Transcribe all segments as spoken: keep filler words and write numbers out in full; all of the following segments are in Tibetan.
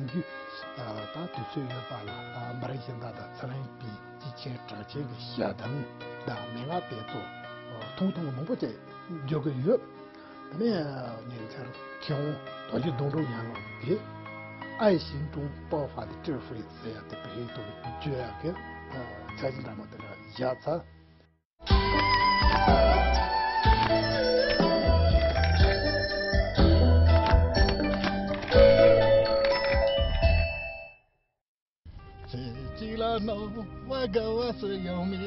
རྒྱུ། ད་དུས་ཚོད་ཡོད་པ་ལ་འབར་གཞན་དག་དང་ཚ་ལན་པའི་སྤྱི་ཆེན་གྲགས་ཅན་གྱི་ཞལ་གདམས་དང་མན་ངག་དེ་ཚོ་ཐུང་ཐུང་མང་པོ་ཅིག་འཇོག་གི་ཡོད། དེ་ནས་ཉེ་ཆར་མཁས་དབང་རྡོ་རྗེ་གདོང་དྲུག་ཉམས་ལེན་དེ་ཨའི་ཞིན་ཀྲུང་པའོ་ཧྥ་དེ་ཀྲི་ཧྥུ་ཟེར་ཡ་དེ་བོད་ཡིག་ཐོག་ནས་བརྗོད་ཡ་གི་འཆར་གཞི་འདྲ་མོ་དེ་འདྲ་བཞག་ཚར། ཚེ་གཅིག་ལ་རྣམ་པ་དགའ་བ་སུ་ཡང་མེད།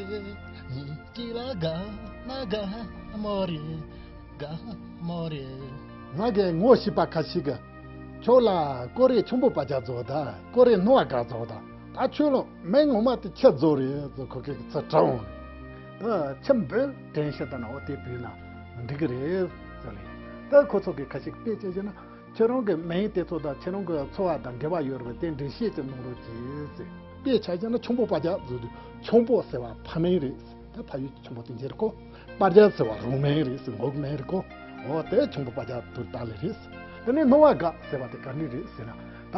ཉིན་གཅིག་ལ་དགའ་ན་དགའ་མོ་རེད། དགའ་མོ་རེད། ང་གིས་ངོ་ཤེས་པ་ཁ་ཤས་ཀྱིས་ཁྱོད་ལ་ཀོ་རེ་ཆུན་པོ་པ་རྒྱ་རྫོགས་དང་ཀོ་རེ་སྣང་བ་དགའ་རྫོགས་དང་། ད་ཁྱོད་ལ་མིང་ངོ་མ་དེ་ཁྱི་རྫོགས་རེད་ཟེར་ཁོ་གིས་ཚུར་དྲི་འོང་། ད་ཁྱི་འབོད་དྲན་ཤེས་དང་ན་འོ་དེ་འབོད་ན་འགྲིག་གི་རེད་ཟེར་ལེ། ད་ཁོ་ཚོ་གིས་ཁ་ཤས་དཔེ་ཆ་བཞག་ན། ཁྱེད་རང་གི་མིང་དེ་ཚོ་དང་ཁྱེད་རང་གི་འཚོ་བ་དང་འབྲེལ་བ་ཡོད་རེད་པས་དེ་འགྲེལ་བཤད་ཅིག་གནང་རོགས་གྱིས་ཟེར། དཔེ་ཆ་བཞག་ན་ཆུན་པོ་པ་རྒྱ་ཟེར་དུས་ཆུན་པོ་ཟེར་བ་ཕ་མིང་རེད་ཟེར། ད་ཕ་ཡུལ་ཆུན་པོ་དེ་འདྲ་རེད་ཀོ། པ་རྒྱ་ཟེར་བ་རོགས་མིང་རེད་ཟེར། འགོག་མིང་རེད་ཀོ། འོ་དེ་ཆུན་པོ་པ་རྒྱ་དུ་ད་ལེ་རེད་ཟེར། དེ་ནས་སྣང་བ་དགའ་ཟེར་བ་དེ་ག་འདྲ་རེད་ཟེར་ན། ད་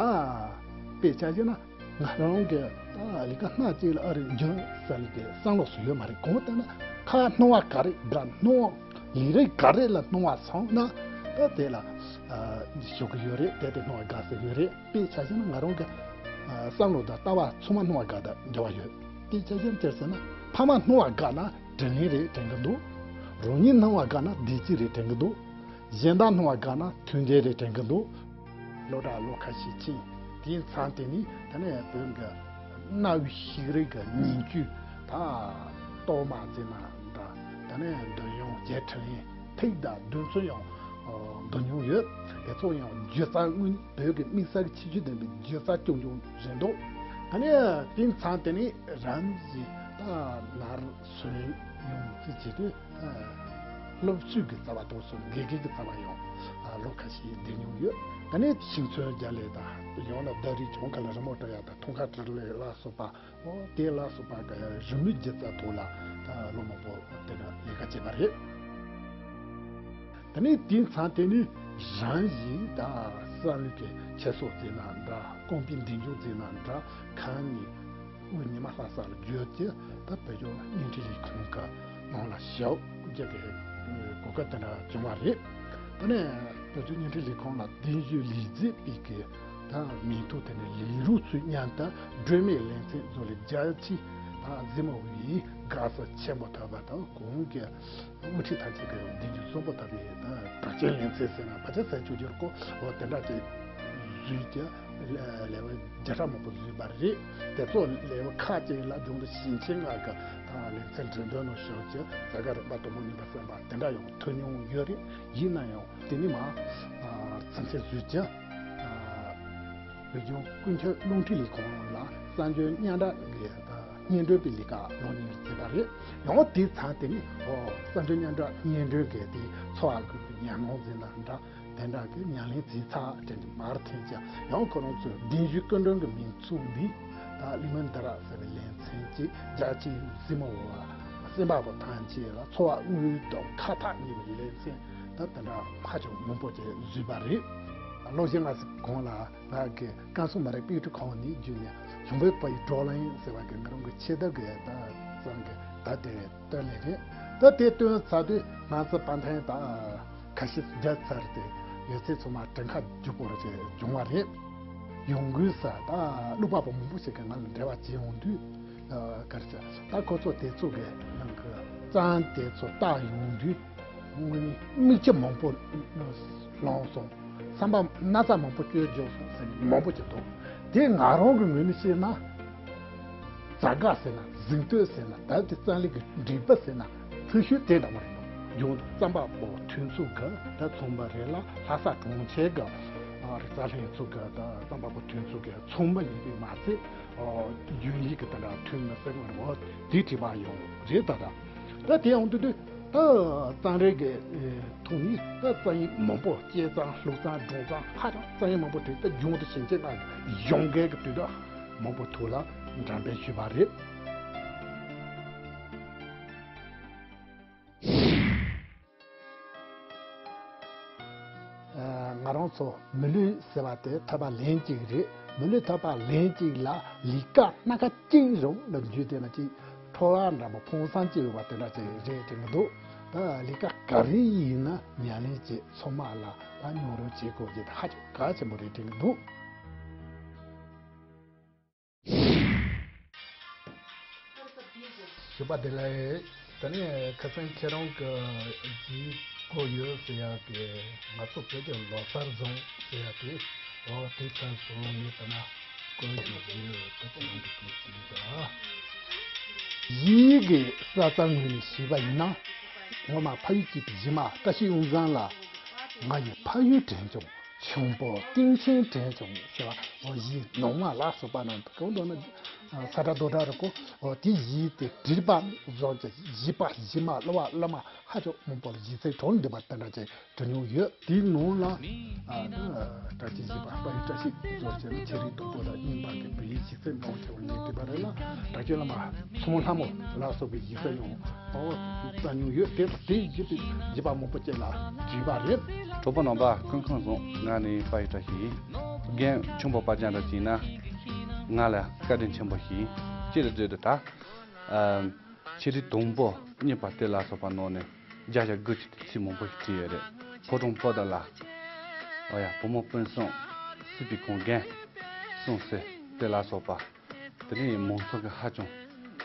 དཔེ་ཆ་བཞག་ན། ང་རང་གི་ད་ལས་ཀ་སྣ་གཅིག་ལ་ཨ་རི་འཇོན་ཟེར་གི་བསམ་བློ་སུ་ཡོད་མ་རེད། གང་ལྟར་ན་ཁ་སྣང་བ་ག་རེ་དགའ་སྣང་ལས་རིགས་ག་རེ་ལ་སྣང་བ་སོང་ན་ད་དེ་ལ་ཞུགས་གི་ཡོད་རེད། དེ་དེ་སྣང་བ་དགའ་ཟེར་ཡོད་རེད། དཔེ་ཆ་བཞག་ན་ང་རང་གི་བསམ་བློ་དང་ལྟ་བ་ཚང་མ་སྣང་བ་དགའ་དང་འབྲེལ་བ་ཡོད། དཔེ་ཆ་བཞག་ན་ཅི་ཟེར་ན་ཕ་མ་སྣང་བ་དགའ་ན་དྲིན་ལན་རེད་དྲན་གི་འདུག་རང་ཉིད་སྣང་བ་དགའ་ན་བདེ་སྐྱིད་རེད་དྲན་གི་འདུག་གཞན་དག་སྣང་བ་དགའ་ན་མཐུན་འབྲེལ་རེད་དྲན་གི་འདུག་སློབ་གྲྭ་ལོ་ཁ་ཤས་ཕྱིན། དེའི་མཚམས་དེ་ནས་ད་ནས་བོད་ཀྱི་གནའ་བོའི་ཤེས་རིག་གི་ཉིང་བཅུད་ད་གཏོར་མ་ཟེར་ན་འདྲ། ད་ནས་འདོད་ཡོན་རྒྱལ་ཕྲན་ཡིན་ཐིག་དང་བདུན་ཚོ་ཡང་འདོན་མྱོང་ཡོད། དེ་ཚོ་ཡང་སྒྱུ་རྩལ་དངོས་བོད་ཀྱི་དམིགས་བསལ་གྱི་ཁྱད་ཆོས་ལྡན་པའི་སྒྱུ་རྩལ་རྐྱང་རྐྱང་རེད་འདུག་ད་ནས་དེའི་མཚམས་དེ་ནས་རང་བཞིན་ད་ནར་སོན་ཡོང་ཚུལ་བྱེད་དུས། སློབ་གསོའི་གི་རྩ་བ་དང་སོང་དགེ་རྒན་གྱི་རྩ་བ་ཡང་ལོ་ཁ་ཤས་བསྡད་མྱོང་ཡོད། ད་ནས་ཤིང་ཚོན་རྒྱག་ལས་དང་ཡང་ན་ཟླ་རིས་གྱོང་ཁ་ལ་རི་མོ་བྲི་ཡ་དང་ཐང་ཀ་བྲི་ལས་ལ་སོགས་པ་འོ་དེ་ལ་སོགས་པ་གི་རི་མོའི་སྒྱུ་རྩལ་ཐོག་ལ་ད་ལོ་མང་པོ་དེ་ལ་ལས་ཀ་བྱས་པ་རེད། ད་ནས་དེའི་མཚམས་དེ་ནས་རང་བཞིན་ད་བསམ་བློ་གི་ཁྱེར་སོ་བརྩིས་ན་འདྲ། རྐང་པའི་མདུན་ལྗོངས་བརྩིས་ན་འདྲ། གང་ནས། དབུས་ཉི་མ་ལྷ་ས་ལ་བརྗོད་ཀྱི་ད་བོད་ལྗོངས་བརྙན་འཕྲིན་ལས་ཁུངས་ཀྱི་ནང་ལ་ཞུགས་རྒྱུ་གི་གོ་སྐབས་དེ་འདྲ་བྱུང་བ་རེད། དེ་ནས་བོད་ལྗོངས་བརྙན་འཕྲིན་ལས་ཁུངས་ལ་གདན་ཞུས་ལས་བྱེད་པའི་གི་ད་མིང་ཐོ་དེ་ནས་ལས་རོགས་ཚོའི་མཉམ་དུ་སྒྲོན་མེའི་ལེ་ཚན་བཟོ་ལས་རྒྱལ་སྤྱིའི་ད་གཟིགས་མོ་བའི་དགའ་བསུ་ཆེན་པོ་ཐོབ་པ་དང་གོང་གི་དབུ་ཁྲིད་ཐམས་ཅད་ཀྱི་གདན་ཞུ་གསོན་པོ་ཐོབ་པའི་ད་གྲགས་ཅན་ལེ་ཚན་ཟེར་ན་ཕལ་ཆེར་ཟེར་ཆོག་རྒྱུར་གོ་འོ་དེ་འདྲ་ཅིག་བཟོས་ཀྱི་ལེ་ལེ་བ་བརྒྱ་ཕྲག་མང་པོ་བཟོས་པ་རེད། དེ་ཚོ་ལེ་བ་ཁག་ཅིག་ལ་རྒྱུན་དུ་ཞིང་ཆེན་ལྔ་གི་ད་ལེ་ཚན་འགྲེམས་སྟོན་ནང་ཞུགས་ཀྱི་རྒྱ་གར་རིག་པ་དོན་མོ་ཉིན་པ་གསན་པ་དེ་འདྲ་ཡང་ཐོན་མྱོང་ཡོད་རེད། ཡིན་ན་ཡང་དེ་ནི་མ་ཚུན་ཆད་བཟོས་ཀྱི། བོད་ལྗོངས་ཀུན་ཁྱབ་རླུང་འཕྲིན་ལས་ཁང་ལ་གསར་འགྱུར་སྙན་གྲགས་ཀྱི་སྙན་སྒྲོན་པའི་ལས་ཀ་ལོ་གཉིས་བྱས་པ་རེད། ཡང་དེའི་མཚམས་དེ་ནས་ཨོ་གསར་འགྱུར་སྙན་གྲགས་སྙན་སྒྲོན་གྱི་དེ་འཚོ་བ་དགོས་པའི་ཉམས་མྱོང་འཛིན་ན་འདྲ། དེ་འདྲ་གི་ཉམས་ལེན་བྱས་ཚར་དྲན་གྱི་མར་འཐེན་ཀྱང་ཡང་ཁོ་རང་ཚོའི་གདན་ཞུའི་སྐུ་མགྲོན་གྱི་མིང་ཚུགས་འདི་ད་གླིང་མན་དྷ་ར་ཟེར་བའི་ལེ་ཚན་གྱི་རྒྱལ་སྤྱིའི་གཟིགས་མོ་བ་གསན་པ་པོ་ཐམས་ཅད་ལ་འཚོ་བ་དངོས་དང་ཁ་ཐག་ཉེ་བའི་ལེ་ཚན་ད་དེ་འདྲ་ཧ་ཅང་མང་པོ་ཅིག་བཟོས་པ་རེད། ལོ་བཞི་ལྔ་ཙམ་གོང་ལ། ང་གི་ཀན་སུའུ་མི་རིགས་དཔེ་སྐྲུན་ཁང་ནས་བརྒྱུད་ནས་བྱང་བོད་པ་ཡི་བགྲོ་གླེང་ཟེར་བ་གི་ང་རང་གི་ཆེད་བསྡུ་གི་ད་གཙང་གི་ད་དེ་བཏོན་ནས་རེད། ད་དེ་བཏོན་ཚར་དུས་ང་ཚོ་པ་ཐན་ད་ཁ་ཤས་བརྒྱབ་ཚར་ཏེ་ཡོད་ཚད་ཚང་མ་དྲན་ཁ་རྒྱུག་པོ་རེ་བྱས་བྱུང་བ་རེད། ཡོང་དགོས་ས་ད་གླུ་པ་པོ་མང་པོ་ཞིག་གིས་ང་ལ་འབྲེལ་བ་བྱས་ཡོང་དུས་ག་རེ་ཟེར་ད་ཁོ་ཚོ་དེ་ཚོ་གི་ནང་གི་གཙང་དེ་ཚོ་བལྟ་ཡོང་དུས། དངོས་གནས་མིག་ཆུ་མང་པོ་ལངས་སོང་། བསམ་པ་ན་ཚ་མང་པོ་སྐྱོ་བྱུང་སོང་ཟེར་མཁན་མང་པོ་ཅིག་འདུག་དེ་ང་རང་གི་ངོས་ནས་བཤད་ན། རྩ་དགའ་ཟེར་ན་གཟེངས་བསྟོད་ཟེར་ན་ད་དེ་རྩ་ལས་ཀྱི་འགྲིག་པ་ཟེར་ན་ཚིག་ཤོས་དེ་འདྲ་མ་རེད་འདུག་ཡོང་དུས་རྩམ་པ་པོ་མཐུན་ཚོགས་ཀྱི་ད་ཚོང་པ་རེད་ལ་ལྷ་ས་གྲོང་ཁྱེར་གྱི་རིག་རྩལ་ལྷན་ཚོགས་ཀྱི་ད་རྩམ་པ་པོ་མཐུན་ཚོགས་ཀྱི་ཚོང་པ་ཡིན་པས་མ་ཚད། རྒྱུན་ལས་ཀྱི་དེ་འདྲ་ཐོན་མི་སྲིད་པར་འོ་དེ་བྲིས་པ་ཡོང་རེད་ད་ད། ད་དེ་ཡང་དུས་དུས་ད་རྩམ་རིགས་ཀྱི་ཐོག་ནས་ད་རྩམ་ཡིག་མང་པོ་སྐྱེས་རྩམ་ལྷུག་རྩམ་སྦྲང་རྩམ་ཧ་ཅང་རྩམ་ཡིག་མང་པོ་དེ་ད་རྒྱུན་དུ་ཞིང་ཆེན་ནང་གཞུང་སྒེར་གྱི་དུས་ད་མང་པོ་ཐོག་ལ་འགྲེམས་སྤེལ་ཞུས་པ་རེད། ང་རང་ ཚོ་མི་ལུས་ཟེར་བ་དེ་ཐོབ་པ་ལན་གཅིག་རེད། མི་ལུས་ཐོབ་པ་ལན་གཅིག་ལ་ལས་ཀ་སྣ་ཁ་གཅིག་རུང་ལ་འཇུས་དེ་ན་ཅིག་ཁྲོ་བ་འདྲ་པོ་ཕུང་བསམ་ཅིག་ཡོད་པ་དེ་འདྲ་ཅིག་རེད་དྲན་གི་འདུག་ད་ལས་ཀ་ག་རེ་ཡིན་ན་ཉམས་ལེན་བྱེད་ཚང་མ་ལ་ད་མྱོང་རོལ་བྱེད་དགོས་ཀྱི་ཧ་ཅང་གལ་ཆེན་པོ་རེད་དྲན་གི་འདུག་ཞུ་བ་དེ་ལས། དེ་ནས་ཁ་སང་ཁྱེད་རང་གི་ལྗིད་ཁོག་ཡོད་ཟེར་ཡག་གི་ང་ཚོ་བོད་ཀྱི་ལོ་གསར་བཟང་ཟེར་ཡག་དེ་འོ་དེ་ཚར་སོང་ངས་ད་ན་བཀོད་རྒྱུ་ཡོད་ད་ཁྱེད་རང་གི་གོ་ཞུ་ཡིན་ད། ཡིད་ཀྱི་ས་རྩ་ངོས་ནས་ཞུས་པ་ཡིན་ན། ངོ་མ་ཕ་ཡུལ་གཅིག་པའི་གཞི་མ་བཀྲ་ཤིས་དབང་བཟང་ལ་ང་ཡི་ཕ་ཡུལ་དྲན་བྱུང་། ཆུང་པོ་སྟེང་ཆེན་དྲན་བྱུང་ཞེས་པ་འོ་ཡིད་ནོར་མ་ལ་སོགས་པ་རྣམས་གང་འདོད་ན་ས་ཁྲ་རྡོ་སྒྲ་རུ་གོ་འོ་དེ་ཡིད་དེ་བྲིས་པ་བཟོ་བྱས་བཞི་པ་གཞི་མ་གླུ་བ་གླུ་མ་ཧ་ཅང་མང་པོ་ལ་གཞི་རྩའི་གྲོང་འདི་པ་དེ་འདྲ་ཅིག་འབྲི་མྱོང་ཡོད། དེའི་ནང་ལ་བཀྲ་ཤིས་བཞི་པ་དཔལ་ཡུལ་བཀྲ་ཤིས་བཟོ་བྱས་ན་ཆེ་རིགས་སྡོང་པོ་དང་རྙིང་པ་གི་བོད་ཡིག་གཞི་རྩའི་ནང་ཆེ་བ་ངེས་བྲིས་པ་རེད་ལ་བཀྲ་ཤིས་བླ་མ་མཚོ་མོ་ལྷ་མོ་ལ་སོགས་པའི་ཡིག་ཚད་ཡང་འོ་རྩ་མྱོང་ཡོད། དེ་དང་དེའི་རྒྱུད་དེ་རྒྱུད་པ་མང་པོ་ཅན་ལ་བྲིས་པ་རེད། གྲོགས་པོ་རྣམ་པ་སྐུ་ཁམས་བཟང་། ང་ནི་དཔལ་ཡུལ་བཀྲ་ཤིས་ཡིན། རྒན་ཆུང་པ་དཔལ་ལྗང་འདྲ་བྱས་ན་ང་ལ་བཀའ་དྲིན་ཆེན་པོ་ཞིག་ཡིན། ཅི་ལ་བརྗོད་དུ་ད། ཨམ། ཆེ་རིགས་སྡོང་པོ་རྙིང་པ་དེ་ལ་སོགས་པ་ནང་ནས་བརྒྱ་ཆ་དགུ་ཅིག་དེ་ཚིག་མང་པོ་ཞིག་བྲིས་ཡོད་རེད། ཕོ་བྲང་པོ་ཏ་ལ། ཨོ་ཡ་བུ་མོ་སྤུན་གསུམ། སྲིད་པའི་གོང་རྒན། གསུང་གསེར་དེ་ལ་སོགས་པ། དེ་ནས་མང་ཚོགས་ཀྱི་ཧ་ཅང་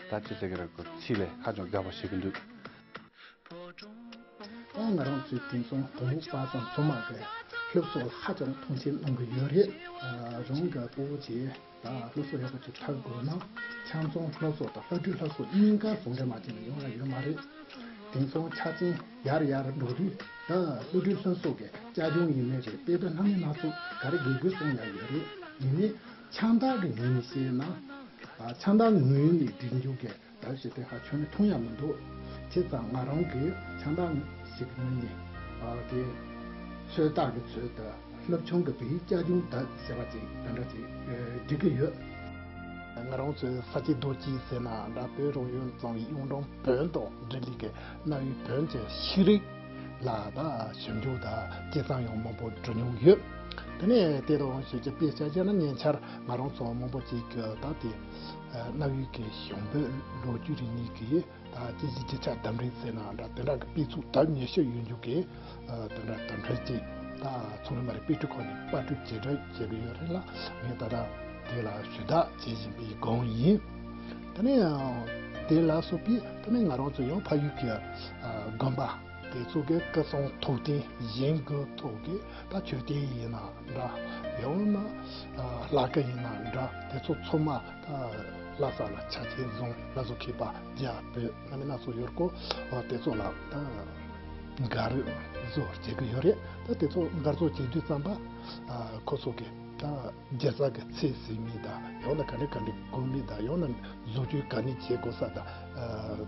ད་ཅི་ཟེར་གི་རེད་གོ་ཚིག་ལས་ཧ་ཅང་དགའ་པོ་བྱེད་ཀྱི་འདུག་ད་ང་རང་ཚོའི་དེང་སང་བུ་མོ་པ་སངས་ཚང་མ་གི་སློབ་གསོ་ལ་ཧ་ཅང་མཐོང་ཆེན་གནང་གི་ཡོད་རེད། རང་གི་སྤོ་བོ་བྱས་ད་སློབ་གསོ་ཡག་པོ་ཅིག་ཐོབ་དགོས་ན་ཆང་ཚོང་སློབ་གསོ་དང་ལྷ་སྒྲུང་སློབ་གསོ་གཉིས་ཀ་ཟུང་འབྲེལ་མ་བྱས་ན་ཡོང་ཡ་ཡོད་མ་རེད། དེང་སང་ཆ་རྐྱེན་ཡར་ཡར་འགྲོ་དུས་ད་ལྷ་སྒྲུང་སློབ་གསོ་གི་བཅའ་སྒྲོན་ཡིན་ནའི་རེད། དཔེ་དེབ་སྣ་མིན་སྣ་ཚོགས་ག་རེ་དགོས་དགོས་གསུང་ཡ་ཡོད་རེད། ཡིན་ནའི་ཆང་རག་གི་ངོས་ནས་བཤད་ན་ཆང་རག་ངོས་ནས་སྒྲིག་འཇུག་གི་ད་ཞེས་དེ་ཧ་ཁྱོན་ནས་མཐོང་ཡ་མི་འདུག་བྱས་ཙང་ང་རང་གིས་ཆང་རག་ཞིག་ནི་ནི་ཨ་དེ་ཚོད་ལྟ་གི་ཚོད་དུ་སློབ་ཆུང་གི་བོད་ཡིག་བཅའ་སྒྲོན་དུ་ཟེར་བ་ཅིག་དེ་འདྲ་ཅིག་ཨེ་སྒྲིག་གི་ཡོད། ང་རང་ཚོའི་ས་སྐྱེས་རྡོ་སྐྱེས་ཟེར་ན་འདྲ་བོད་རང་སྐྱོང་ལྗོངས་ཀྱི་གཡུང་དྲུང་བོན་དང་འབྲེལ་ལི་གི་གནའ་བོའི་བོན་གྱི་ཤེས་རིག་ལ་ད་ཞིབ་འཇུག་དང་དཔྱད་རྩོམ་ཡང་མང་པོ་འབྲི་མྱོང་ཡོད། དེ་ནས་དེ་དང་ཞིབ་ཀྱི་དཔེ་ཆ་བཞག་ན་ཉེ་ཆར་ང་རང་ཚོ་མང་པོ་ཅིག་གི་ད་དེ་གནའ་བོའི་གི་གཞུང་བོད་ལོ་རྒྱུས་རིག་གནས་ཀྱི་ད་སྐྱེས་ཆེན་རྗེས་ཆགས་གདམས་རིམ་ཟེར་ན་འདྲ་དེ་འདྲ་གི་དཔེ་ཚུགས་ལྡབ་ཉི་ཤུ་ཡོད་འཇུག་གི་དེ་འདྲ་དམ་འཕྲིན་ཅིག་ད་ཚོང་རིག་མ་རིག་དཔེ་སྐྲུན་ཁང་ནས་པར་སྐྲུན་བྱེད་གྲབས་བྱེད་ཀྱི་ཡོད་རེད་ལ། ངས་ད་ལྟ་དེ་ལ་ཞུ་དག་བྱེད་བཞིན་པའི་སྒང་ཡིན། དེ་ནས་དེ་ལ་སོགས་པའི་དེ་ནས་ང་རང་ཚོ་ཡང་ཕ་ཡུལ་གྱི་དགོན་པ་དེ་ཚོ་གི་སྐུ་གསུང་ཐུགས་རྟེན་གཞན་གྱི་ཐོག་གི་ད་མཆོད་རྟེན་ཡིན་ན་འདྲ་ཡང་ན་ལྷ་སྐུ་ཡིན་ན་འདྲ་དེ་ཚོ་ཚང་མ་ལྷ་ས་ལ་ཆ་ཆེན་བཟུང་ལྷ་བཟོ་མཁས་པ་རྒྱ་བོད་གནའ་མི་སྣ་ཚོ་ཡོད་སྐོར་དེ་ཚོ་ལ་ད་མགར་བཟོ་བྱེད་ཀྱི་ཡོད་རེད། ད་དེ་ཚོ་མགར་བཟོ་བྱེད་དུས་ཙམ་པ་ཁོ་ཚོ་གི་ད་སྒྱུ་རྩལ་གྱི་ཚད་ཟིན་མིན་དང་ཡང་ན་ག་འདྲ་ག་འདྲ་དགོས་མིན་དང་ཡང་ན་བཟོ་བཅོས་ག་ནས་བྱེད་དགོས་ས་དང་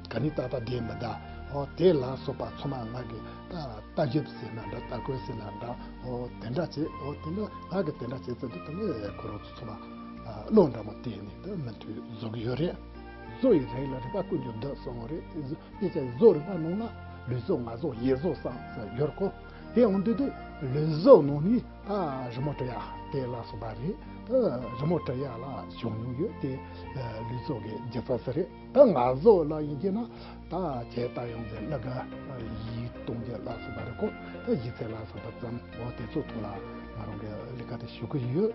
ག་ནས་ཏག་ཏག་བསྡད་མི་དང་འོ་དེ་ལ་སོགས་པ་ཚང་མ་ང་གི་ད་ལྟ་ཞིབ་ཟེར་ན་འདྲ་ལྟ་སྐོར་ཟེར་ན་འདྲ་འོ་དེ་འདྲ་བྱེད། འོ་དེ་འདྲ་ང་གི་དེ་འདྲ་བྱེད་ཚུལ་དེ་དེ་ནས་ཁོ་རང་ཚོ་ཚང་མ་བློ་འདྲ་མོ་བལྟས་ནས་ད་མུ་མཐུད་བཟོ་གི་ཡོད་རེད། བཟོ་ཡི་རིགས་ལ་རིག་པ་ཀུན་གྱི་བདག་གསུངས་པ་རེད། དཔེ་ཆ་བཟོ་རིག་པ་ནང་ལ་ལུས་བཟོ་ངག་བཟོ་ཡིད་བཟོ་བསམ་ཟེར་ཡོད་རེད་གོ། དེ་འོང་དུས་དུས་ལུས་བཟོ་ནང་ནས་ད་རི་མོ་བྲི་ཡག་དེ་ལ་སོགས་པ་རེད། ད་རི་མོ་བྲི་ཡག་ལ་སྦྱོང་མྱོང་ཡོད་དེ། ལུས་བཟོ་གི་སྒྱུ་རྩལ་ཟེར་རེད། ད་ངག་བཟོ་ལ་ཡིན་གྱི་ན་ད་ཁྱེད་ད་ཡོང་ཟེར་ལ་ག་ཡིག་གཏོང་རྒྱུ་ལ་སོགས་པ་རེད་གོ། ད་ཡིག་ཚད་ལ་སོགས་པ་ཙམ་འོ་དེ་ཚོ་ཐོག་ལ་ང་རང་གི་ལས་ཀ་དེ་ཞུ་གི་ཡོད།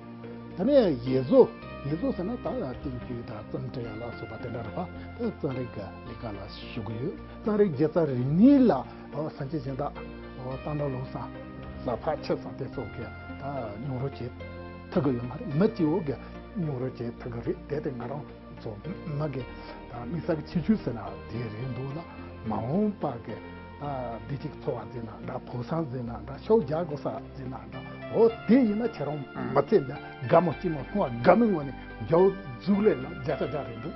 ད་ནས་ཡིད་བཟོ། ཡིད་བཟོ་ཟེར་ན་ད་ལྟ་བསྟན་བཅོས་དང་རྩོམ་འབྲི་ཡག་ལ་སོགས་པ་དེ་འདྲ་རེད་པ། ད་རྩོམ་རིག་གི་ལས་ཀ་ལ་ཞུགས་ཀྱི་ཡོད། རྩོམ་རིག་སྒྱུ་རྩལ་རིག་གནས་ལ་སངས་རྒྱས་གཞན་དག་སྟག་འདྲ་ལོ་སང་ཟ་ཕག་ཁྱི་སང་དེ་ཚོ་གི་ད་མྱོང་རོལ་བྱེད་ཐུབ་ཀྱི་ཡོད་མ་རེད། མི་སྐྱེ་བོ་གི་མྱོང་རོལ་བྱེད་ཐུབ་ཀྱི་རེད། དེ་དེ་ང་རང་ཚོ་མི་གི་ད་དམིགས་བསལ་གྱི་ཁྱད་ཆོས་ཟེར་ན་དེ་རེད་འདུག་ལ། མ་འོངས་པ་གི་ད་བདེ་སྐྱིད་འཚོ་བ་འཛིན་ན་འདྲ། ཕོ་བསམ་འཛིན་ན་འདྲ། ཤོག་རྒྱག་དགོས་ས་འཛིན་ན་འདྲ། འོ་དེ་ཡིན་ན་ཁྱེད་རང་མི་ཚེ་འདི་དགའ་མོ་སྐྱིད་མོ་སྣང་བ་དགའ་མོའི་ངང་ནས་མཇུག་རྫོགས་ལེ་ལ་བརྒྱ་ཆ་བརྒྱ་རེད་འདུག་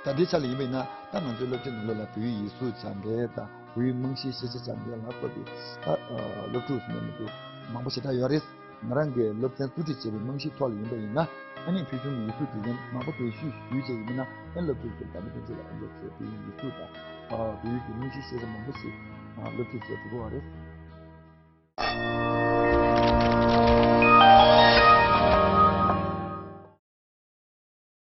ད་ལྟའི་ཆ་ལ་ཡིན་པ་ཡིན་ན་ད་ང་ཚོའི་སློབ་གྲྭའི་ནང་ལོགས་ལ་བོད་ཡིག་ཡིག་གཟུགས་སྦྱང་མཁན་དང་བོད་ཡིག་རྨང་གཞིའི་ཤེས་བྱ་སྦྱང་མཁན་ལ་སོགས་པའི་ད་སློབ་ཕྲུག་ཟེར་ན་མི་འདུག་མང་པོ་ཞེ་དྲག་ཡོད་རེད། ང་རང་གིས་སློབ་ཚན་བཙུགས་སྒྲིག་བྱས་པའི་རྨང་གཞིའི་ཐོག་ལ་ཡིན་པ་ཡིན་ན་ཨ་ནི་ཕུལ་བྱུང་གི་ཡིག་གཟུགས་དེ་ཚོ་མང་པོ་བེད་སྤྱོད་ཞུས་བྱས་ཡིན་ན་ཨ་ནི་སློབ་ཕྲུག་ཚོས་དགའ་མོས་ཕན་ཚུན་ལ་ཨ་འདྲ་ཚོས་བོད་ཡིག་ཡིག་གཟུགས་དང་བོད་ཡིག་གི་རྨང་གཞིའི་ཤེས་བྱ་མང་པོ་ཞིག་སློབ་ཁྲིད་བྱས་འགྲོ་གི་ཡོད་རེད།